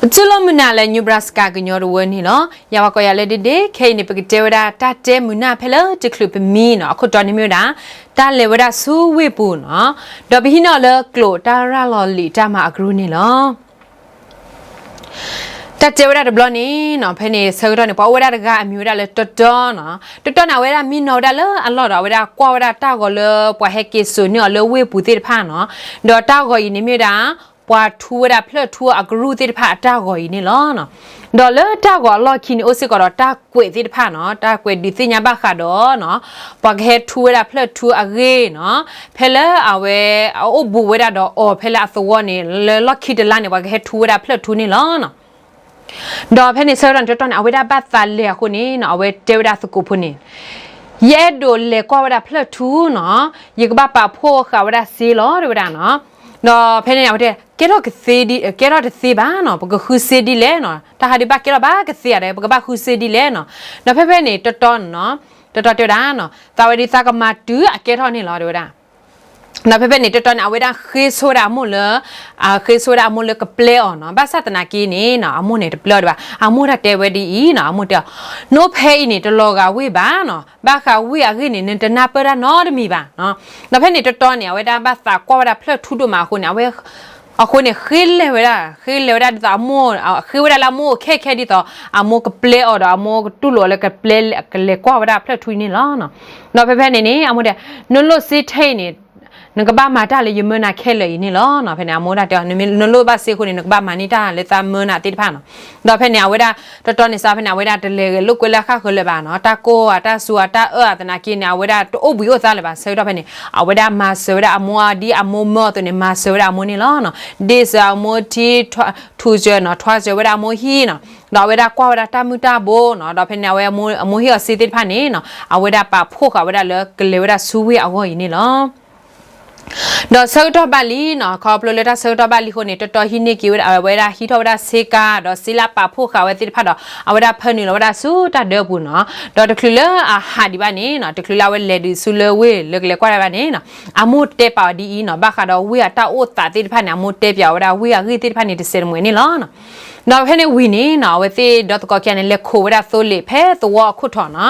ပတူၢ်လိာ်မုာ်နၤလၢ Nebraska ကညီတဝၢန့ၣ်လီၤ. ယဝဲကိးယၤလၢ ဒ့ဒ့, ခဲအံၤန့ၣ် ပကတဲဝဲဒၣ်တၢ်တဲမုာ်နၢ်ဖဲလၢတချုးပမံနီၤ, အခိၣ်တီန့ၣ်မ့ၢ်ဝဲဒၣ် တၢ်လဲၤဝဲဒၣ်ဆူဝ့ၢ်ပူၤနီၤ, ဒီးပဟံးန့ၢ်အီၤလၢကျိာ်တၢ်ရၤလီၤလံာ်တၢ်မၤအကရူၢ်န့ၣ်လီၤ. တၢ်တဲဝဲဒၣ်တဘျီန့ၣ်နီၤ, ဖဲန့ၣ်ဆၢကတီၢ်န့ၣ် ပှၤအိၣ်ဝဲဒၣ်တဂၤအမံၤဝဲဒၣ်လၢတီတီနီၤ. တီတီန့ၣ် အဝဲဒၣ်မံနီၤဝဲဒၣ်လၢအလီၢ်ဒီး အဝဲဒၣ်ကွၢ်ဝဲဒၣ်တၢ်ဂီၤလၢပှၤဟဲက့ၤစိာ်န့ၢ်အီၤလၢဝ့ၢ်ပူၤသ့ၣ်တဖၣ်နီၤ. ဒီးတၢ်ဂီၤအံၤန့ၣ်မ့ၢ်ဝဲဒၣ် ပှၤထူဝဲဒၣ်ဖျၢၣ်ထူအကရူၢ်သ့ၣ်တဖၣ်အတၢ်ဂီၤအံၤန့ၣ်လီၤ. ဒီးလၢတၢ်ဂီၤအလီၢ်ခံန့ၣ် အိၣ်စ့ၢ်ကီးဒီးတၢ်ကွဲးသ့ၣ်တဖၣ်နီၤ, တၢ်ကွဲးဒုးသ့ၣ်ညါဘၣ်ဃးဒီးနီၤ, ပှၤကဟဲထူဝဲဒၣ်ဖျၢၣ်ထူအဂ့ၢ်နီၤ, ဖဲလၢအဝဲအအိၣ်ဘူးဝဲဒၣ်ဒီးအီၤဖဲလၢအသဝီန့ၣ် လၢလီၢ်ခံတလါန့ၣ် ပှၤကဟဲထူဝဲဒၣ်ဖျၢၣ်ထူန့ၣ်လီၤ. ဒီးဖဲန့ၣ်ဆၢကတီၢ်န့ၣ် တီတီန့ၣ် အဝဲဒၣ်ဘၣ်သးလဲၤအဃိန့ၣ်နီၤ, အဝဲတဲဝဲဒၣ်သကိးဖိန့ၣ် ယအဲၣ်ဒိးလဲၤကွၢ်ဝဲဒၣ်ဖျၢၣ်ထူနီၤ, ယကဘၣ်ပာ်ဖှိၣ်ဃာ်ဝဲဒၣ်စ့လီၤ တဲဝဲဒၣ်နီၤ. ဒီးဖဲန့ၣ် အဝဲတဲ ကဲထီၣ်ကသ့ဒ်, ကဲထီၣ်တသ့ဘၣ်နီၤ, ပကဃုစ့ဒ်လဲၣ်နီၤ, တၢ်ဟးဒုးဘၣ်ကဲထီၣ်ဘၣ်ကသ့ဧါဒီး ပကဘၣ်ဃုစ့ဒ်လဲၣ်နီၤ. ဒီးဖဲဖဲန့ၣ် တီတီနီၤ, တီတီတဲဝဲဒၣ်နီၤ, သးဝဲဒ်သးကမၤတုၤအကဲထီၣ်န့ၣ်လီၤ တဲဝဲဒၣ်. ဒီးဖဲဖဲန့ၣ် တီတီန့ၣ် အဝဲဒၣ်ဃ့ဆိဝဲဒၣ်အမိၢ်လၢ, ဃ့ဆိဝဲဒၣ်အမိၢ်လၢကပျဲအီၤနီၤ, ဘၣ်ဆၣ်သနာ်က့န့ၣ်နီၤ အမိၢ်န့ၣ်တပျဲအီၤဒံးဘၣ်. အမိၢ်တၢ်တဲဝဲဒ်အံၤနီၤ, အမိၢ်တဲအီၤ, နိဖဲအံၤန့ၣ် တလီၤဂာ်ဝ့ၢ်ဘၣ်နီၤ, ဘၣ်ဃးဝ့ၢ်အဂ့ၢ်န့ၣ် နတနၢ်ပၢၢ်တၢ်နီတမံၤဘၣ်နီၤ. ဒီးဖဲန့ၣ် တီတီန့ၣ် အဝဲဒၣ်ဘၣ်သးကွၢ်ဝဲဒၣ်ဖျၢၣ်ထူဒိၣ်မးအဃိန့ၣ် အဝဲ အဃိန့ၣ် ဃ့လဲၤဝဲဒၣ်, ဃ့လဲၤဝဲဒၣ်ဒ်သိးအမိၢ်, ဃ့ဝဲဒၣ်လၢအမိၢ်အိၣ်ခဲခဲဒ်သိး အမိၢ်ကပျဲအီၤဒီး အမိၢ်ကတူၢ်လိာ်အီၤလၢကပျဲ, ကလဲၤကွၢ်ဝဲဒၣ်ဖျၢၣ်ထူအံၤန့ၣ်လီၤ. ဒီးဖဲဖဲန့ၣ်န့ၣ် အမိၢ်တဲ, နလိၣ်စ့ထဲအံၤန့ၣ် နကဘၣ်မၤတၢ်လၢယမၢနၤခဲလၢာ်အံၤန့ၣ်လီၤ. ဖဲန့ၣ် အမိၢ်ဒၣ်တဲအီၤ, နလိၣ်ဘၣ်စ့အဃိန့ၣ် နကဘၣ်မၤန့ၢ်တၢ်လၢသးမၢနၤသ့ၣ်တဖၣ်နီၤ. ဒီးဖဲန့ၣ် အဝဲဒၣ် တီတီန့ၣ် စးဖဲန့ၣ် အဝဲဒၣ်တလဲၤဂဲၤလိာ်ကွဲလၢအဃၣ်ဃၢၤလၢၤဘၣ်နီၤ, တၢ်ကိၢ်အတၢ်စူၤအတၢ်အၢၣ်အသနာ်က့န့ၣ် အဝဲဒၣ်တအိၣ်ဘှံးအိၣ်သါလၢၤဘၣ်. ဆၢကတီၢ်ဖဲန့ၣ် အဝဲဒၣ်မၤစၢၤဝဲဒၣ်အမိၢ်ဒ်အမိၢ်မၢအီၤအသိးန့ၣ် မၤစၢၤဝဲဒၣ်အမိၢ်န့ၣ်လီၤ. ဒ့ၣ်စၢၤအမိၢ်ထံ, ထူစၢၤနီၤ, ထွါစၢၤဝဲဒၣ်အမိၢ်ဟံၣ်နီၤ, ဒီးအဝဲဒၣ်ကွၢ်ဝဲဒၣ်တၢ်မုၢ်တၢ်ဘိနီၤ, ဒီးဖဲန့ၣ် အဝဲအမိၢ်ဟ့ၣ်အီၤစ့သ့ၣ်တဖၣ်န့ၣ်နီၤ, အဝဲဒၣ်ပာ်ဖှိၣ်ဃာ်ဝဲဒၣ်လၢကလဲၤဝဲဒၣ်ဆူဝ့ၢ်အဂီၢ်အံၤန့ၣ်လီၤ. ဒီးဆၢကတီၢ်ဘၣ်လံနီၤ, ခီဖျိလၢတၢ်ဆၢကတီၢ်ဘၣ်လံအဃိန့ၣ် တီတီဟံးန့ၢ်က့ၤဝဲဒၣ်, အဝဲဒၣ်ဟံးထီၣ်ဝဲဒၣ်စ့ကၤ ဒီးစ့လၢအပာ်ဖှိၣ်ဃာ်ဝဲသ့ၣ်တဖၣ်ဒီး အဝဲဒၣ်ဖၢနုာ်လီၤဝဲဒၣ်ဆူတၢ်ဒၢပူၤနီၤ. ဒီးတချုးလၢအဟးဒံးဘၣ်န့ၣ်နီၤ, တချုးလၢအဝဲလဲၤဒံးဆူလၢဝ့ၢ်လၢကလဲၤကွၢ်ဒံးဘၣ်န့ၣ်နီၤ, အမိၢ်တဲပာ်အီၤဒ်အံၤနီၤ, ဘၣ်ဃးဒီးဝ့ၢ်အတၢ်အိၣ်သးသ့ၣ်တဖၣ်န့ၣ် အမိၢ်တဲပာ်အီၤဝဲဒၣ်ဝ့ၢ်အဂ့ၢ်သ့ၣ်တဖၣ်န့ၣ် တစဲးတမှဲၤန့ၣ်လီၤ. ဒီးဖဲန့ၣ်ဝံၤန့ၣ်နီၤ, အဝဲသ့ၣ်ဒီသကိးခံဂၤန့ၣ် လဲၤခိးဝဲဒၣ်သိလ့ၣ်ဖဲသဝီအခိၣ်ထံးနီၤ,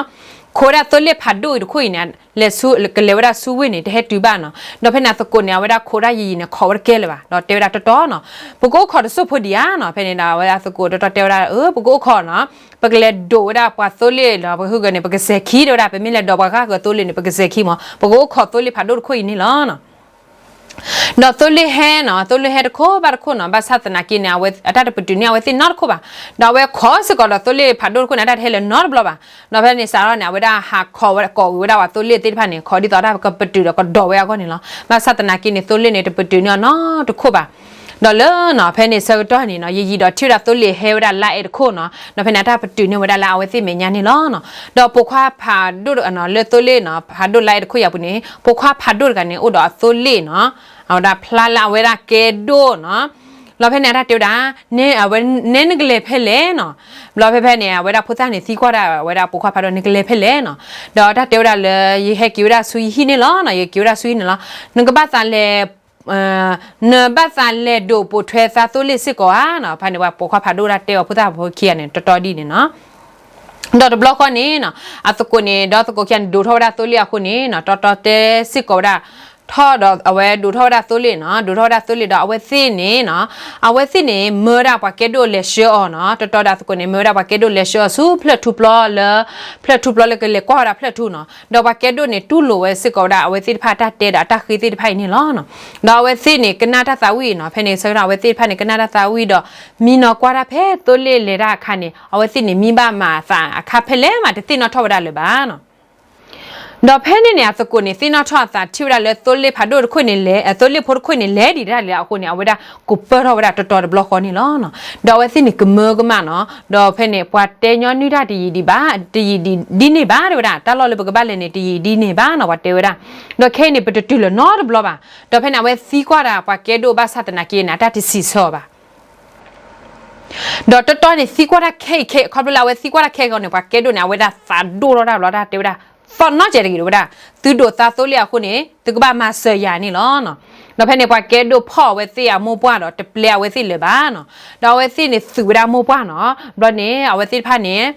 ခိးဝဲဒၣ်သိလ့ၣ်ဖးဒိၣ်အံၤတခိၣ်အံၤန့ၣ် လဲၤဆူ, ကလဲၤဝဲဒၣ်ဆူဝ့ၢ်န့ၣ် တဟဲတုၤဘၣ်နီၤ. ဒီးဖဲန့ၣ်အသကိးန့ၣ် အဝဲဒၣ်ခိးဒၣ်ယံာ်ယံာ်န့ၣ် ခိးဝဲတကဲလၢၤဘၣ်, ဒီးတဲဝဲဒၣ်တီတီနီၤ, ပကအိၣ်ခိးတစိၢ်ဖိဒံးဧါနီၤ. ဖဲန့ၣ်ဒီး အဝဲဒၣ်သကိးတီတီတဲဝဲဒၣ်, အၢ ပကအိၣ်ခိးနီၤ, ပကလဲၤဒိးဝဲဒၣ်ပှၤသိလ့ၣ်ဒီး ပဟုကန့ၣ် ပကစဲၤခံ တဲဝဲဒၣ်, ပမ့ၢ်လဲၤဒိးပှၤဃၣ်ဃၢၤသိလ့ၣ်န့ၣ် ပကစဲၤခံမး, ပကအိၣ်ခိးသိလ့ၣ်ဖးဒိၣ်တခိၣ်အံၤန့ၣ်လီၤ. ဒီးသိလ့ၣ်ဟဲနီၤ, သိလ့ၣ်ဟဲတခိၣ်ဘၣ်တခိၣ်နီၤ, ဘၣ်ဆၣ်သနာ်က့န့ၣ် အဝဲအတၢ်တပတုာ်န့ၢ်အဝဲသ့ၣ်နီတခိၣ်ဘၣ်. ဒီးအဝဲခိးစ့ၢ်ကီးဒီးသိလ့ၣ်ဖးဒိၣ်တခိၣ်န့ၣ် အတၢ်တဟဲလၢၤနီတဘျီဘၣ်. ဒီးဖဲန့ၣ်စးထီၣ်န့ၣ် အဝဲဒၣ်ဟးခိးဝဲကိးဝဲဒၣ်ပှၤသိလ့ၣ်သ့ၣ်တဖၣ်န့ၣ် ခိးဒ်သိးတၢ်ကပတုာ်ဒီးကဒိးဝဲအဂီၢ်န့ၣ်လီၤ. ဘၣ်ဆၣ်သနာ်က့န့ၣ် သိလ့ၣ်န့ၣ် တပတုာ်န့ၢ်အီၤနီတခိၣ်ဘၣ်. ဒီးလၢနီၤ ဖဲန့ၣ်ဆၢကတီၢ်န့ၣ်နီၤ ယံာ်ယံာ်ဒီးထံၣ်ဝဲဒၣ်သိလ့ၣ်ဟဲဝဲဒၣ်လါအဲးတခိၣ်နီၤ, ဒီးဖဲန့ၣ် အတၢ်ပတုာ်န့ၢ်ဝဲဒၣ်လၢအဝဲသ့ၣ်မဲာ်ညါန့ၣ်လီၤနီၤ. ဒီးပိာ်ခွါဖးဒိၣ်နီၤ လၢသိလ့ၣ်နီၤ ဖးဒိၣ်လါအဲးတခိၣ်ယၤပူၤန့ၣ် ပိာ်ခွါဖးဒိၣ်တဂၤန့ၣ် အိၣ်ဒီးအသိလ့ၣ်နီၤ, အဝဲဒၣ်ဖျါလၢအဝဲဒၣ်ကဲဒိၣ်နီၤ. လီၤဖဲန့ၣ် အတၢ်တဲဝဲဒၣ် အဝဲနဲနကလဲၤဖဲလဲၣ်နီၤ. ဘျီဖဲဖဲန့ၣ် အဝဲဒၣ်ဖိသၣ်န့ၣ်သံကွၢ်ဒၣ် အဝဲဒၣ်ပိာ်ခွါဖးဒိၣ် နကလဲၤဖဲလဲၣ်နီၤ. ဒီးတၢ်တဲဝဲဒၣ်လၢ ယဟဲက့ၤဝဲဒၣ်ဆူယဟံၣ်န့ၣ်လီၤနီၤ, ယက့ၤဝဲဒၣ်ဆူယဟံၣ်န့ၣ်လီၤ. နကဘၣ်သးလဲၤ နဘၣ်သးလဲၤဒိးပိာ်ထွဲသးသိလ့ၣ်စ့ၢ်ကီးဧါနီၤ. ဖဲန့ၣ် ပှၤပိာ်ခွါဖးဒိၣ်ဒၣ်တဲအီၤဖိသၣ်ဖိခံဂၤန့ၣ် တီတီဒ်န့ၣ်နီၤ. ဒီးတဘျီဃီန့ၣ်နီၤ အသကိးန့ၣ် ဒီးသကိးခံဂၤန့ၣ် ဒိးထီၣ်ဝဲဒၣ်သိလ့ၣ်အဃိန့ၣ်နီၤ တီတီတဲစ့ၢ်ကီးဝဲဒၣ် ထီၣ်ဒီးအဝဲဒိးထီၣ်ဝဲဒၣ်သိလ့ၣ်နီၤ, ဒိးထီၣ်ဝဲဒၣ်သိလ့ၣ်ဒီးအဝဲသ့ၣ်န့ၣ်နီၤ, အဝဲသ့ၣ်န့ၣ် မၢဝဲဒၣ်ပှၤကဲဒိၣ်လဲၤဆှၢအီၤနီၤ, တီတီဒီးအသကိးန့ၣ် မၢဝဲဒၣ်ပှၤကဲဒိၣ်လဲၤဆှၢအီၤဆူဖျၢၣ်ထူပျီလၢ ဖျၢၣ်ထူပျီလၢကလဲၤကွၢ်ဝဲဒၣ်ဖျၢၣ်ထူနီၤ, ဒီးပှၤကဲဒိၣ်န့ၣ် တူၢ်လိာ်ဝဲစ့ၢ်ကီးဝဲဒၣ် အဝဲသ့ၣ်တဖၣ်တၢ်တဲဒီးအတၢ်ဃ့သ့ၣ်တဖၣ်အံၤန့ၣ်လီၤ. ဒီးအဝဲသ့ၣ်န့ၣ် ကနၣ်တၢ်သးဝံၣ်နီၤ, ဖဲန့ၣ်ဆၢကတီၢ် အဝဲသ့ၣ်တဖၣ်န့ၣ် ကနၣ်တၢ်သးဝံၣ်ဒီး မံနီၤကွၢ်တၢ်ဖဲသိလ့ၣ်လဲၤတၢ်အခါန့ၣ် အဝဲသ့ၣ်န့ၣ် မံဘၣ်မးအသးအခါဖဲလဲၣ်မး တသ့ၣ်နီၣ်ထီၣ်ဝဲဒၣ်လၢၤဘၣ်နီၤ. ဒီးဖဲန့ၣ်န့ၣ် အသကိးန့ၣ် သ့ၣ်နီၣ်ထီၣ်အသးထံၣ်ဝဲဒၣ်လၢသိလ့ၣ်ဖးဒိၣ်တခိၣ်န့ၣ်လဲၤ, သိလ့ၣ်ဖိတခိၣ်န့ၣ်လဲၤဒံးတၢ်လၢအဃိန့ၣ် အဝဲဒၣ်ကိးပၢၢ်ထီၣ်ဝဲဒၣ်တီတီတဘျီဃီန့ၣ်လီၤ. ဒီးအဝဲသ့ၣ်န့ၣ်ကမၢကမၣ်နီၤ, ဒီးဖဲန့ၣ် ပှၤတဲညီနုၢ်တၢ်တယံာ်ဒံးဘၣ်, တယံာ်ဒ်န့ၣ်ဘၣ်တဲဝဲဒၣ်, တၢ်လီၢ်လၢပကဘၣ်လဲၤန့ၣ် တယံာ်ဒ်န့ၣ်ဘၣ်နီၤ ပှၤတဲဝဲဒၣ်. ဒီးခဲအံၤန့ၣ် ပတတုၤလၢၤနီတဘျီဘၣ်. ဒီးဖဲန့ၣ် အဝဲသံကွၢ်ဒၣ်ပှၤကဲဒိၣ်ဘၣ်ဆၣ်သနာ်က့န့ၣ် အတၢ်တစံးဆၢအီၤဘၣ်. ဒီးတီတီန့ၣ် သံကွၢ်တၢ်ခဲအံၤခဲ, ခီဖျိလၢအဝဲသံကွၢ်တၢ်ခဲအံၤန့ၣ် ပှၤကဲဒိၣ်န့ၣ် အဝဲဒၣ်သးဒိၣ်ထီၣ်တၢ်ဘျီ တၢ်တဲဝဲဒၣ်, သီၣ်နီၣ်ကဲးတဂ့ၤ တဲဝဲဒၣ်, သုဒိးသးသိလ့ၣ်အဃိန့ၣ် သုကဘၣ်မၤစၢၤယၤန့ၣ်လီၤ. ဒီးဖဲန့ၣ် ပှၤကဲဒိၣ်ဖီၣ်အဝဲသ့ၣ်အမိၢ်ပှၢ်ဒီး တပျဲအဝဲသ့ၣ်လၢၤဘၣ်နီၤ. ဒီးအဝဲသ့ၣ်န့ၣ်သုးဝဲဒၣ်မိၢ်ပှၢ်နီၤ. ဘျီန့ၣ် အဝဲသ့ၣ်တဖၣ်န့ၣ်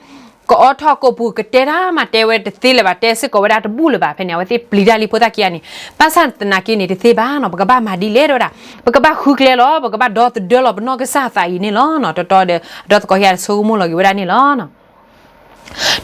ကအီထီၣ်ကိးပူၤ ကတဲတၢ်မၤတဲဝဲတသ့လၢၤဘၣ်, တဲစ့ၢ်ကီးဝဲဒၣ်တဘူၣ်လၢၤဘၣ်. ဖဲန့ၣ် အဝဲသ့ၣ်ပျံၤတၢ်လံဖိသၣ်ခံဂၤန့ၣ်, ဘၣ်ဆၣ်သနာ်က့န့ၣ် တသ့ဘၣ်နီၤ, ပကဘၣ်မၤဒ်လဲၣ်တဲဝဲဒၣ်, ပကဘၣ်ဃုကျဲလီၤ, ပကဘၣ်ဒီသဒၢလီၤပနီၢ်ကစၢ်သးအံၤန့ၣ်လီၤနီၤ. တီတီဒီး အဒီသကိးခံဂၤဆိကမိၣ်လီၤက့ၤဝဲဒၣ်န့ၣ်လီၤ.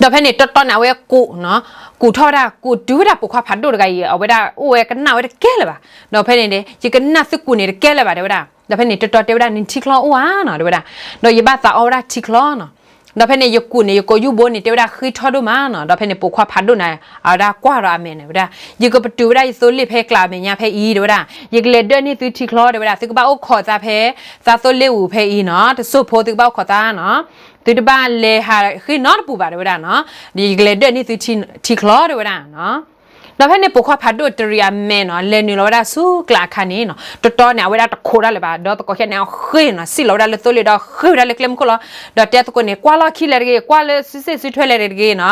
ဒီးဖဲန့ၣ်တီတီန့ၣ် အဝဲကူးနီၤ, ကူးထီၣ်ဝဲဒၣ်, ကူးတုၤဝဲဒၣ်ပိာ်ခွါဖးဒိၣ်တဂၤအံၤ, အဝဲဒၣ်အိၣ်ဝဲကနၣ်ဝဲတကဲလၢၤဘၣ်. ဒီးဖဲန့ၣ် ယကနၣ်သုကူးန့ၣ်တကဲလၢၤဘၣ် တဲဝဲဒၣ်. ဒီးဖဲန့ၣ်တီတီတဲဝဲဒၣ်န့ၣ် ထံချီအိၣ်ဧါနီၤ တဲဝဲဒၣ်, ဒီးယဘၣ်သးအီဝဲဒၣ်ထံချီနီၤ. ဒီးဖဲန့ၣ် ယကူးန့ၣ် ယကိာ်ယူၢ်ဘိန့ၣ် တဲဝဲဒၣ်ဃ့ထီၣ်ဒိၣ်မးနီၤ. ဒီးဖဲန့ၣ်ပိာ်ခွါဖးဒိၣ်န့ၣ် အဝဲဒၣ်ကွၢ်ဒီးအမဲာ်န့ၣ်ဝဲဒၣ်, ယကပတုာ်ဝဲဒၣ်ယသိလ့ၣ်ဖဲကျးအမဲာ်ညါဖဲအံၤ တဲဝဲဒၣ်, ယကလဲၤဒၢၣ်န့ၢ်သုထံချီ တဲဝဲဒၣ်, သုကဘၣ်အိၣ်ခိးသးဖဲ သးသိလ့ၣ်အူၣ်ဖဲအံၤနီၤ, တစိၢ်ဖိသုကဘၣ်အိၣ်ခိးသးနီၤ, သုတဘၣ်လဲၤဟးဃ့နီတပူၤဘၣ် တဲဝဲဒၣ်နီၤ, ဒီးယကလဲၤဒၢၣ်န့ၢ်သုထံချီ တဲဝဲဒၣ်နီၤ. ဒီးဖဲန့ၣ်ပိာ်ခွါဖးဒိၣ်တရံးအမဲာ်နီၤ, လဲၤနုာ်လီၤဝဲဒၣ်ဆူကျးအခါန့ၣ်နီၤ, တီတီန့ၣ် အဝဲဒၣ်တခိးတၢ်လၢၤဘၣ်, ဒီးသကိးခံဂၤန့ၣ် အဃ့နီၤ, စံၣ်လီၤဝဲဒၣ်လၢသိလ့ၣ်ဒီးဃ့ဝဲဒၣ်လၢကျဲမုၢ်ခိၣ်လီၤ. ဒီးတဲသကိးန့ၣ် ကွၢ်လီၢ်ခံလဲၣ်တဂ့ၤ, ကွၢ်လၢစုစ့ၣ်စုထွဲလဲၣ်တဂ့ၤနီၤ,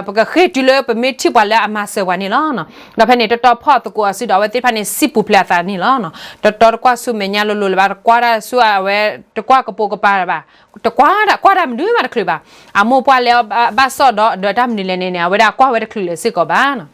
ပကဃ့တုၤလၢပမ့ၢ်ထံၣ်ပှၤလၢအမၤစၢၤပှၤန့ၣ်လီၤ. ဒီးဖဲန့ၣ်တီတီဖီၣ်သကိးအစုဒီး အဝဲသ့ၣ်တဖၣ်န့ၣ် စံၣ်ပူၤဖျဲးအသးန့ၣ်လီၤ. တီတီတကွၢ်ဆူမဲာ်ညါလိၤလိၤလၢၤဘၣ်, တကွၢ်တၢ်ဆူအဝဲ, တကွၢ်ကပိာ်ကပၤလၢၤဘၣ်, တကွၢ်တၢ်ကွၢ်တၢ်မနုၤမးတချုးဘၣ်. အမိၢ်ပှၢ်လဲၤအီၤဘၣ်စီၣ်ဒီး ဒီးတၢ်မနုၤလဲၣ်န့ၣ်န့ၣ် အဝဲဒၣ်ကွၢ်ဝဲတချုးလၢၤစ့ၢ်ကီးဘၣ်နီၤ.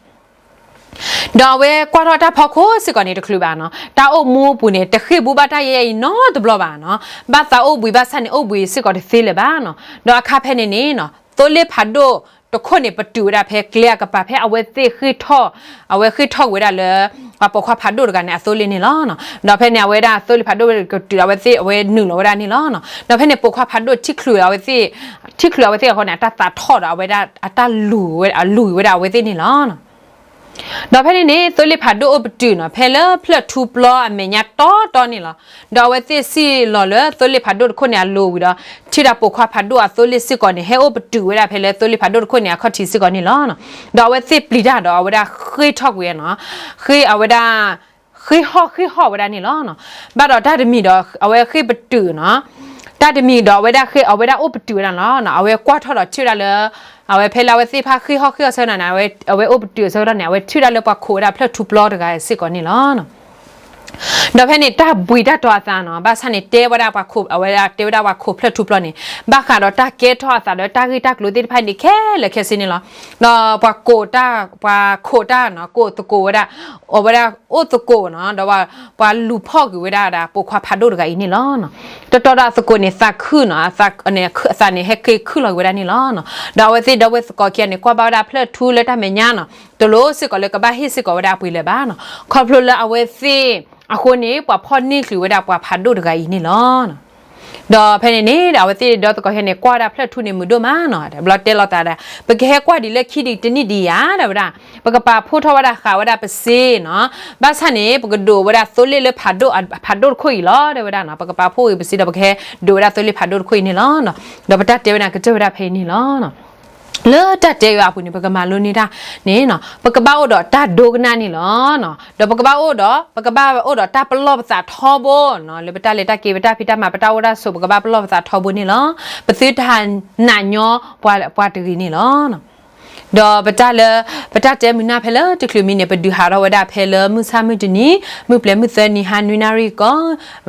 ဒီးအဝဲကွၢ်ထီၣ်တၢ်ဖီခိၣ်စ့ၢ်ကီးန့ၣ်တချုးဘၣ်နီၤ, တၢ်အိၣ်မူအပူၤန့ၣ် တဃ့ၢ်ဘူးဘၣ်တၢ်ယဲၢ်အံၤနီတဘျီဘၣ်နီၤ, ဘၣ်သးအိၣ်ဘှံးဘၣ်ဆၣ်န့ၣ် အိၣ်ဘှံးစ့ၢ်ကီးတသ့လၢၤဘၣ်နီၤ. ဒီးအခါဖဲန့ၣ်န့ၣ်နီၤ, သိလ့ၣ်ဖးဒိၣ်တခိၣ်န့ၣ် ပတုာ်ဝဲဒၣ်ဖဲကျဲအကပၤ ဖဲအဝဲသ့ၣ်ဃ့ၢ်ထီၣ်, အဝဲဃ့ၢ်ထီၣ်ကွံာ်ဝဲဒၣ်လၢ ပှၤပိာ်ခွါဖးဒိၣ်တဂၤန့ၣ် အသိလ့ၣ်န့ၣ်လီၤ. ဒီးဖဲန့ၣ် အဝဲဒၣ်သိလ့ၣ်ဖးဒိၣ်ကတုာ်ဒီး အဝဲသ့ၣ်အဝဲနုာ်လီၤဝဲဒၣ်န့ၣ်လီၤ. ဒီးဖဲန့ၣ်ပိာ်ခွါဖးဒိၣ်ထံၣ်ချုးအဝဲသ့ၣ်, ထံၣ်ချုးအဝဲသ့ၣ်အဃိန့ၣ် အတၢ်သးထီၣ်ဒီး အဝဲဒၣ်အတၢ်လူၤဝဲ, အလူၤဝဲဒၣ်အဝဲသ့ၣ်န့ၣ်လီၤ. ဒီးဖဲန့ၣ်န့ၣ် သိလ့ၣ်ဖးဒိၣ်အိၣ်ပတုာ်နီၤ, ဖဲလၢဖျၢၣ်ထူပျီအမဲာ်ညါတီတီန့ၣ်လီၤ. ဒီးအဝဲသ့ၣ်စံၣ်လီၤလၢသိလ့ၣ်ဖးဒိၣ်တခိၣ်န့ၣ်အလိၤဝံၤဒီး ထံၣ်ဒၣ်ပိာ်ခွါဖးဒိၣ်အသိလ့ၣ်စ့ၢ်ကီးန့ၣ် ဟဲအိၣ်ပတုာ်ဝဲဒၣ်ဖဲလၢသိလ့ၣ်ဖးဒိၣ်တခိၣ်န့ၣ် အခီၣ်ထံးစ့ၢ်ကီးန့ၣ်လီၤ. ဒီးအဝဲသ့ၣ်ပျံၤတၢ်ဒီး အဝဲဒၣ်ဃ့ၢ်ထီၣ်ကွံာ်နီၤ, ဃ့ၢ်အဝဲဒၣ်, ဃ့ၢ်ဟီၣ်ဃ့ၢ်ဟီၣ်ဝဲဒၣ်န့ၣ်လီၤ. ဘၣ်ဒီးတၢ်တမံၤဒီး အဝဲဃ့ၢ်ပတုာ်နီၤ, တၢ်တမံၤဒီး အဝဲဒၣ်ဃ့ၢ် အဝဲဒၣ်အိၣ်ပတုာ်ဝဲဒၣ်လီၤ. အဝဲကွၢ်ထီၣ်ဒီးထံၣ်ဝဲဒၣ်လၢ အဝဲဖဲလၢအဝဲသ့ၣ်တဖၣ်ဃ့ၢ်ဟီၣ်ဃ့ၢ်ဟီၣ်ဆၢကတီၢ်န့ၣ် အဝဲအိၣ်ပတုာ်ဆၢကတီၢ်န့ၣ် အဝဲထံၣ်ဝဲဒၣ်လၢပှၤခိးဝဲဒၣ်ဖျၢၣ်ထူပျီတဂၤစ့ၢ်ကီးန့ၣ်လီၤ. ဒီးဖဲန့ၣ်တၢ်ဘှံးတၢ်တီၤအသးနီၤ, ဘၣ်ဆၣ်န့ၣ် တဲဝဲဒၣ်ပှၤခိး, အဝဲဒၣ်တဲဝဲဒၣ်ပှၤခိးဖျၢၣ်ထူပျီန့ၣ် ဘၣ်ဃးဒီးတၢ်ကဲထီၣ်အသးဒီးတၢ်ဂ့ၢ်တၢ်ကျိၤသ့ၣ်တဖၣ်န့ၣ် ခဲလၢာ်ခဲဆ့န့ၣ်လီၤ. ဒီးပှၤကိးတၢ်, ပှၤခိးတၢ်နီၤ, ကိးသကိးဝဲဒၣ်, အဝဲဒၣ်အိၣ်သကိးနီၤ, ဒီးပှၤလူၤဖီၣ်ကွံာ်ဝဲဒၣ် ပိာ်ခွါဖးဒိၣ်တဂၤအံၤန့ၣ်လီၤ. တီတီဒီးအသကိးန့ၣ် သးခုနီၤ, အသးန့ၣ် ဟဲက့ၤခုၣ်လီၤက့ၤဝဲဒၣ်န့ၣ်လီၤ. ဒီးအဝဲသ့ၣ်ဒီပုၢ်ဝဲၢ်သကိးခံဂၤန့ၣ် ကွၢ်ဘၣ်ဝဲဒၣ်ဖျၢၣ်ထူလၢတၢ်မဲာ်ညါနီၤ, တလိၣ်စ့ၢ်ကီးလၢကဘၣ်ဟ့ၣ်စ့ၢ်ကီးဝဲဒၣ်အပှ့ၤလၢၤဘၣ်နီၤ, ခီဖျိလၢအဝဲသ့ၣ်အဃိန့ၣ် ပှၤဖီၣ်န့ၢ်ချုးဝဲဒၣ်ပှၤဖးဒိၣ်တဂၤအံၤန့ၣ်လီၤ. ဒီးဖဲန့ၣ်န့ၣ် အဝဲသ့ၣ်ဒီပုၢ်ဝဲၢ်သကိးခံဂၤန့ၣ် ကွၢ်ဝဲဒၣ်ဖျၢၣ်ထူန့ၣ်မုာ်ဒိၣ်မးနီၤ, တဘျီတဲလီၤသးဒီး ပကဟဲကွၢ်ဒံးလၢခံဒံးတနံၣ်ဒံးဧါ တဲဝဲဒၣ်, ပကပာ်ဖှိၣ်ထီၣ်ဝဲဒၣ်ဃာ်ဝဲဒၣ်ပစ့နီၤ, ဘၣ်ဆၣ်န့ၣ် ပကဒိးဝဲဒၣ်သိလ့ၣ်လၢဖးဒိၣ်, ဖးဒိၣ်တခိၣ်အံၤလီၤ တဲဝဲဒၣ်နီၤ, ပကပာ်ဖှိၣ်ဂ့ၤပစ့ဒီး ပကဟဲဒိးဝဲဒၣ်သိလ့ၣ်ဖးဒိၣ်တခိၣ်အံၤန့ၣ်လီၤ. ဒီးပတၢ်တဲဝဲဒၣ်ကတၢၢ်ဝဲဒၣ်ဖဲအံၤန့ၣ်လီၤ. လၢတၢ်တဲဝဲအပူၤန့ၣ် ပကမၤလိန့ၢ်တၢ်န့ၣ်နီၤ, ပကဘၣ်အိၣ်ဒီးတၢ်ဒိကနၣ်န့ၣ်လီၤ. ဒီးပကဘၣ်အိၣ်ဒီး, ပကဘၣ်အိၣ်ဒီးတၢ်ပလီၢ်ပသးထီဘိနီၤ, လၢပတၢ်လဲၤတၢ်က့ၤ ပတၢ်ဖံးတၢ်မၤ ပတၢ်အိၣ်တၢ်ဆိး ပကဘၣ်ပလီၢ်ပသးထီဘိန့ၣ်လီၤ. ပသုတဟးနာ်ညီပှၤတဂ့ၤန့ၣ်လီၤ. ဒီးပတၢ်လၢ, ပတၢ်တဲမုာ်နၢ်ဖဲလၢတချုးမံန့ၣ် ပဒုးဟးထီၣ်ဝဲဒၣ်ဖဲလၢမုၢ်ဆၣ်မုၢ်တနံၤ, မုၢ်ပျဲၤမုၢ်သၢနံၤ ဟါနွံနၣ်ရံၣ်ကီ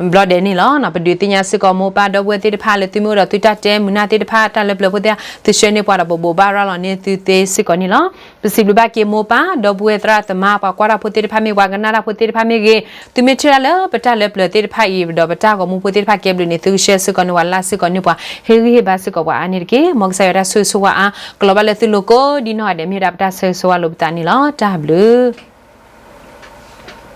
းဘျီဒဲးန့ၣ်လီၤ. ပဒုးသ့ၣ်ညါစ့ၢ်ကီးမိၢ်ပၢ်ဒီပုၢ်ဝဲၢ်သ့ၣ်တဖၣ်လၢသုမ့ၢ်အိၣ်ဒီးသုတၢ်တဲမုာ်နၢ်သ့ၣ်တဖၣ် တၢ်လၢပျၢၤဖိသ့ၣ်တဖၣ် သုဆှၢန့ၢ်ပှၤဒီး ပဘိးဘၣ်ရၤလီၤန့ၢ်သုသ့စ့ၢ်ကီးန့ၣ်လီၤ. ပစံးဘျုးဘၣ်က့ၤမိၢ်ပၢ်ဒီပုၢ်ဝဲၢ်သရၣ်သမါ ပှၤကွၢ်တၢ်ဖိသ့ၣ်တဖၣ်မ့ၢ်ဂ့ၤ, ပှၤကနၣ်တၢ်ဖိသ့ၣ်တဖၣ်မ့ၢ်ဂ့ၤ, သုမ့ၢ်ထံၣ်တၢ်လၢပတၢ်လၢပျၢၤသ့ၣ်တဖၣ်အံၤ ဒီးပတၢ်ဂီၤမူဖိသ့ၣ်တဖၣ်ကဲဘျုးန့ၣ် သုကshareစ့ၢ်ကီးန့ၢ်ပှၤ likeစ့ၢ်ကီးန့ၢ်ပှၤ ဟ့ၣ်ဂံၢ်ဟ့ၣ်ဘါစ့ၢ်ကီးပှၤအါန့ၣ်တက့ၢ်. မ်ကစၢ်ယွၤတၢ်ဆိၣ်ဂ့ၤဆိၣ်ဝါအါ ကလီၤဘၣ်လၢသုလိၤကိးဒ်နီၢ်ဂၤဒဲး မ့ၢ်ဝဲဒၣ်ပတၢ်ဆိၣ်ဂ့ၤဆိၣ်ဝါလိာ်ပသးန့ၣ်လီၤ. တၢ်ဘျုး